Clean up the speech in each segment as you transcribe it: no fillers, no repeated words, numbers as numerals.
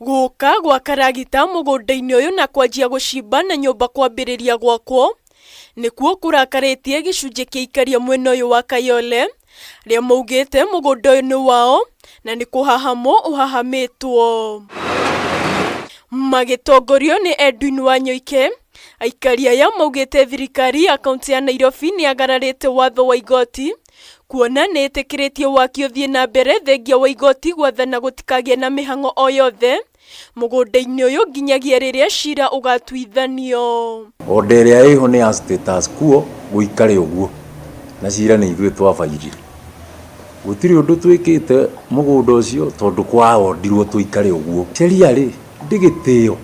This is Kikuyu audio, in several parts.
Gũka gwa karagita mũgũnda-inĩ ũyũ na kwanjia gũcimba na nyũmba kwambĩrĩria gwakwo nĩkuo kũrakarĩtie gĩcunjĩ kĩa aikaria mwena ũyũ wa Kayole arĩa maugĩte mũgũnda ũyũ nĩ wao na nĩ kũhahamwo ũhahamĩtwo. Magĩtongorio nĩ Edwin Wanyoike, aikari aya maugĩte thirikari ya kaunti ya Nairobi nĩ yagararĩte watho wa igoti kuona nĩ ĩtĩkĩrĩtie waki ũthiĩ na mbere thengia wa igoti gwathana gũtikagĩe na mĩhang'o o yothe mũgũnda-inĩ ũyũ nginyagia rĩrĩa cira ũgatuithanio. Order ĩrĩa ĩho nĩ ya status quo gũikare ũguo na cira nĩ ithuĩ twabairire. Gũtirĩ ũndũ twĩkĩte mũgũnda ũcio tondũ kwaondirwo tũikare ũguo. Sheria rĩ ndĩgĩtĩo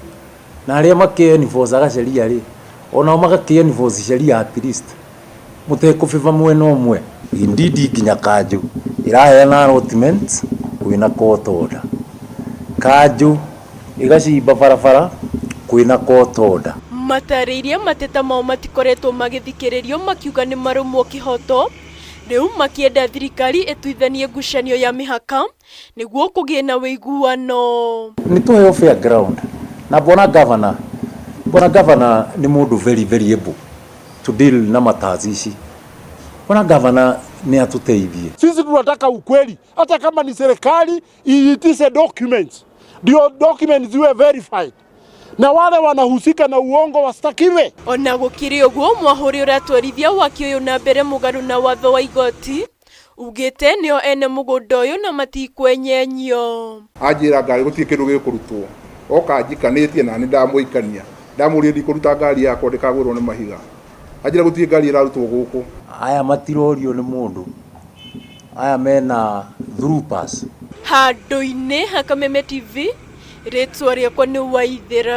na arĩa makĩ-enforce-aga sheria rĩ onao magakĩ-enforce sheria at least mũtekũbĩba mwena ũmwe. Indeed nginya kanjũ ĩraheana allotment kwĩna court order. Kanjũ ĩgacimba barabara kwĩna court order. Matarĩirie mateta mao matikoretwo magĩthikĩrĩrio makiuga nĩ marũmwo kĩhoto rĩu makĩenda thirikari ĩtuithanie ngucanio ya mĩhaka nĩguo kũgĩe na ũiguano. Nĩ tũheo fair ground na bwana governor nĩ mũndũ very very able to deal na matters ici. Bwana governor nĩ atũteithie. Sisi tunataka ukweli, hata kama ni serikali iitishe documents, ndio documents ziwe verified, na wale wanahusika na uongo wastakiwe. Ona gũkĩrĩ ũguo mwahũri ũratwarithia waki ũyũ na mbere mũgarũ na watho wa igoti ugĩte nĩo ene mũgũnda ũyũ na matikwenyenyio. Anjĩra ngari gũtirĩ kĩndũ gĩkũrutwo, oka njikanĩtie na nĩ ndamũikania, ndamũria ndikũruta ngari yakwa ndĩkagwĩrwo nĩ mahiga, anjĩra gũtirĩ ngari ĩrarutwo gũkũ. Aya matirorio nĩ mũndũ, aya mena through pass. Handũ-inĩ ha Kameme TV, rĩtwa rĩakwa nĩ Waithĩra.